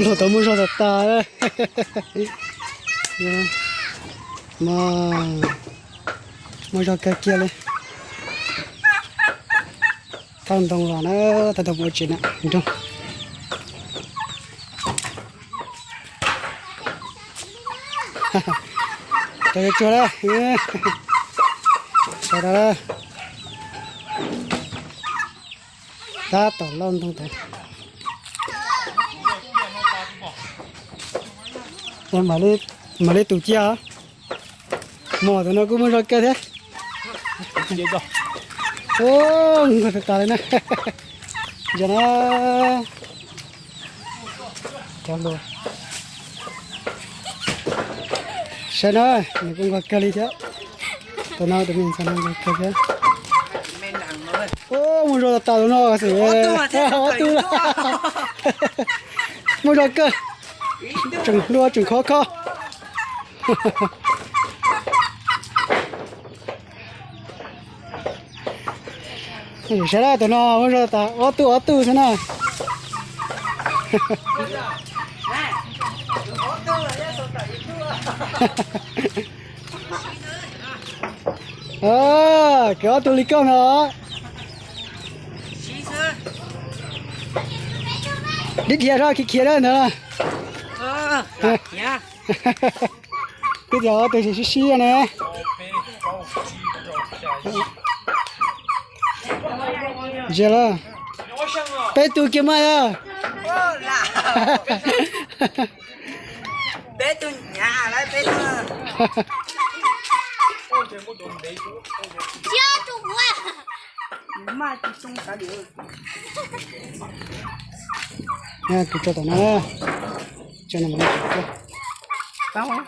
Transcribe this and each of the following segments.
Tau muaj zog tas tas. Mas muaj zog kawg kiag li. Thauj ntoo los na, thauj ntoo ua tsev na nroog. Tau tsuag la. Sawv daws, tab tom lauj ntoo tas. Mam li tus cia. Mos tus no kuj muaj zog kawg thiab. Nquag tas tas li na. Yog na. Cov hluas. Saib na, nws kuj nquag kawg li thiab. Tus no tus me ntxhais no nquag kawg thiab. Muaj zog tas tas tus no xwb. Ob tug, muaj zog kawg. Tseem hluas tseem khov kho. Saib na, tus no muaj zog tas ob tug ob tug xwb na. Kawg ob tug li koj no. Dib dhia rau khiav khiav rau ntawd na. Twb tias ob tug sib sib ne. Ze lawm. Peb tug kiag mas yog. Kuv tso tom no, tso no. Khiav na.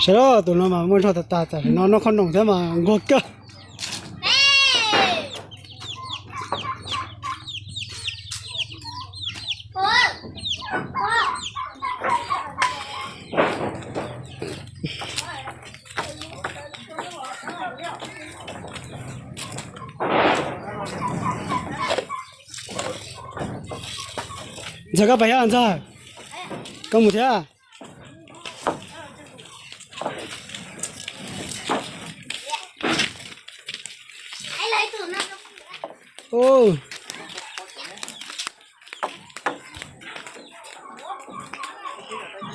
Sawv daws, tus no mas muaj zog tas tas, tam sim no noj qhob noom thiab mas nquag kawg. Ntxawg, koj pais thiab Ntxawg? Koj mus thiab?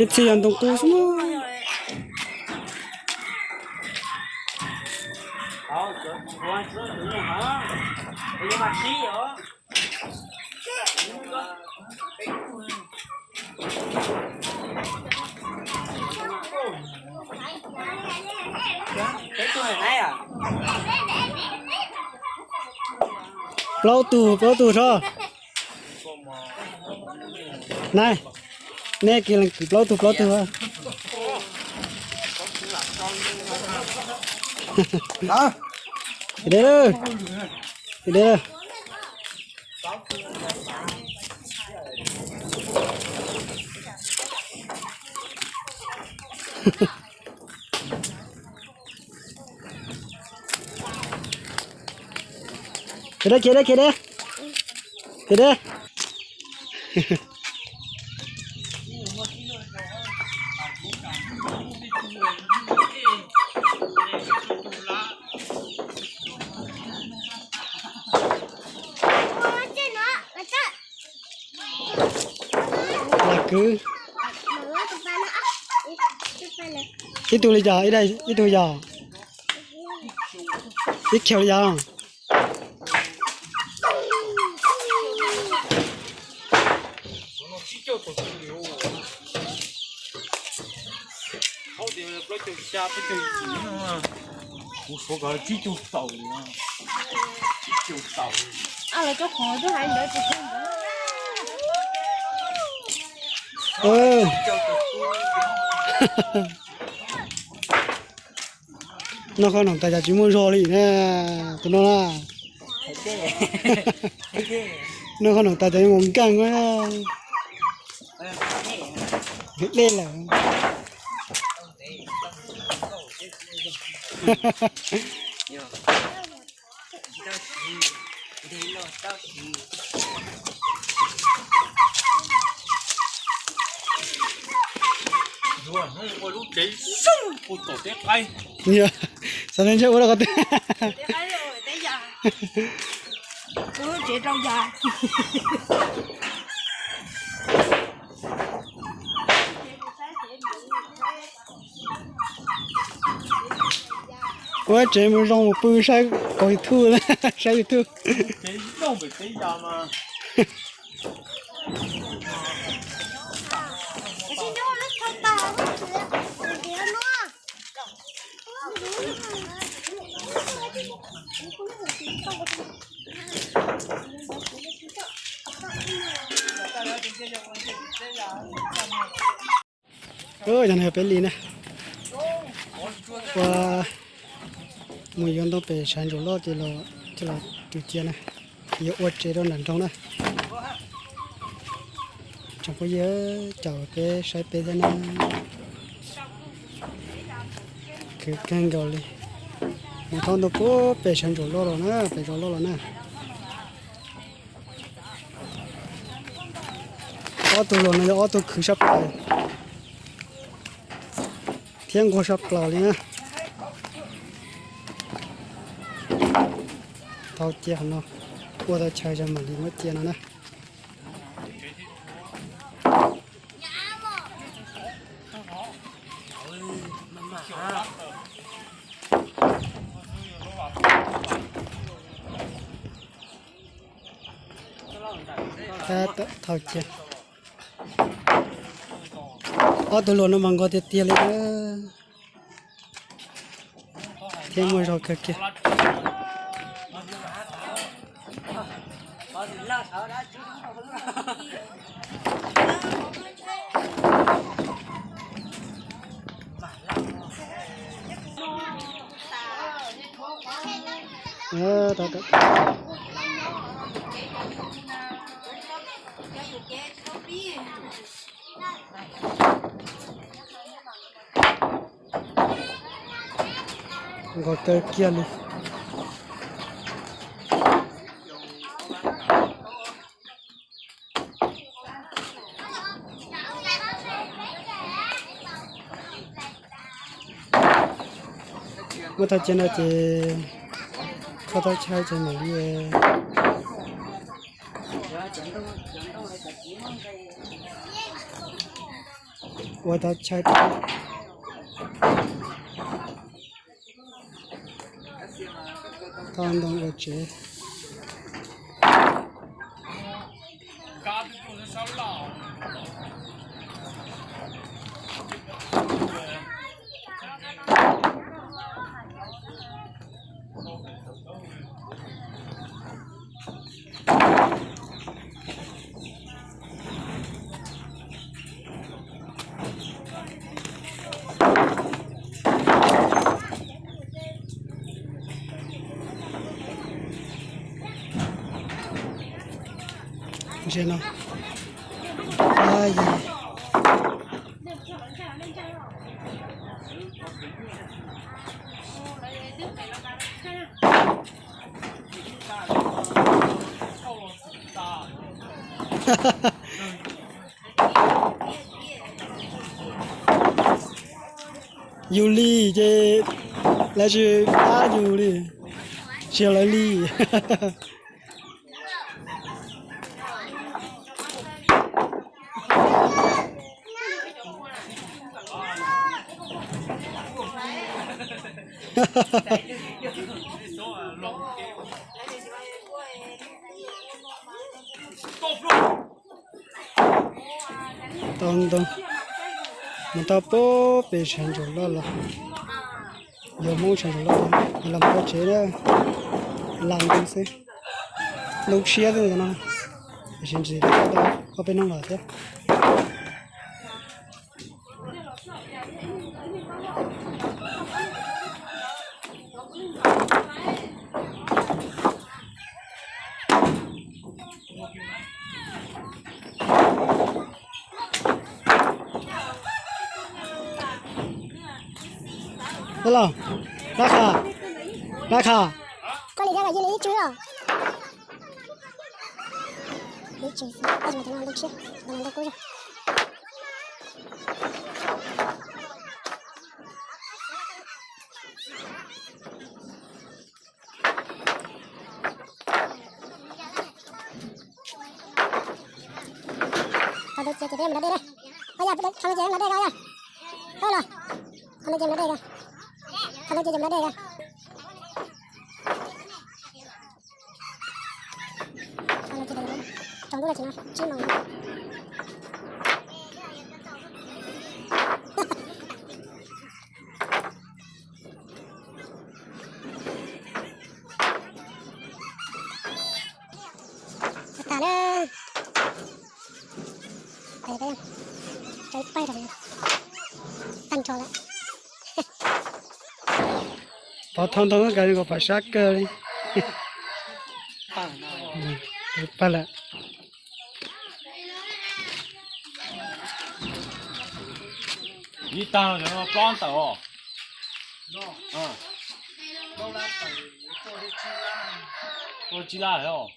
Ib txhia yog ntoo qub xwb. Plaub tug, plaub tug tso. Nai, nej kiag leej kwv plaub tug plaub tug. Deb, deb. Khiav deb, khiav deb, khiav deb. Khiav deb. Ib tug li cas, ib tug yog? Ib khiaus li cas? Kuv suav kom tsib caug tawm, tsib caug tawm. Noj qhob noom tas cas tsis muaj zog li na, tus no na. Noj qhob noom tas cas yuav mus nkeeg na. Dej lawm. Xav teb ntshe ua rau qhov twg. Ua tsev mus zoo mus pw saib, koom YouTube, saib YouTube. Yog no yog peb li na. Ua mus yuav ntoo pem sawv ntsuam loj ces los, ces los tus cia na, yuav ua tsev rau nram nroog na. Tsoom phooj ywg, caum peb saib peb thiab na. Khwv kawg nkaus li. Mus thauj ntoo puag pem sawv ntsuam loj los na, pem zos loj los na. Ob tug hluas no yog ob tug khwv sab plaws thiab nquag sab plaws li na. Thauj cia qhov no, ua tau chaw zoo mam li muab cia no na. Thauj cia. Ob tug hluas no mas nquag tiag tiag li na. Thiab muaj zog kawg kiag. Nquag kawg kiag li. Muab thauj cia no ces kho tau chaw ces mam li ua tau chaw. Thauj ntoo ua tsev. Ntsia no. Yus li ces lawv tsis pab yus li, tsis yog lawv li. Tau ntau, mus tau pem sab ntsuas loj los, yog Hmoob sab ntsuas loj los los mus txog tsev na, lam ntoo xwb. Ntoo tshiab xwb no, tiam sis ntsis tau ob peb hnub los thiab. Los, Dab Kha, Dab Kha. Koj li thiab mas cia li ib tsug os. Ib tsug xwb, tab sis mas cov no ntoo tshiab, cov no ntoo kub zog. Qhov ntawd ces ces peb mus da dej na. Oj yog, qhov ntawd ces mus da dej ko yog. Oj los, qhov ntawd ces mus da dej ko. Qhov ntawd ces mus da dej ko. Tsaus ntuj lawm, tsib moos. Tag na. Tag nrho lawm. Pov thoob ntoo kav kom pom sab kawg li. Pag lawm. Ib tag no plaub ntawm os. Tuaj tsib lab os.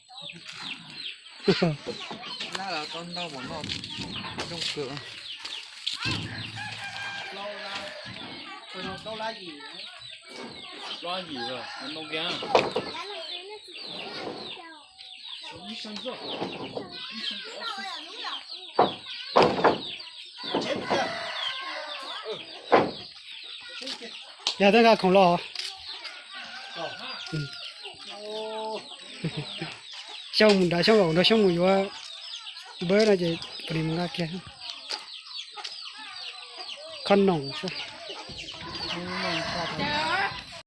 Lab los tau ntau mas noj zoo kawg. Plaub lab yim, ntau kiag. Yog twb nqa khoom los. Xyoo mus nrad, Xyoo los nrog Xyoo mus yuav npawb no ces pom li mus nqa kiag. Khob noom xwb.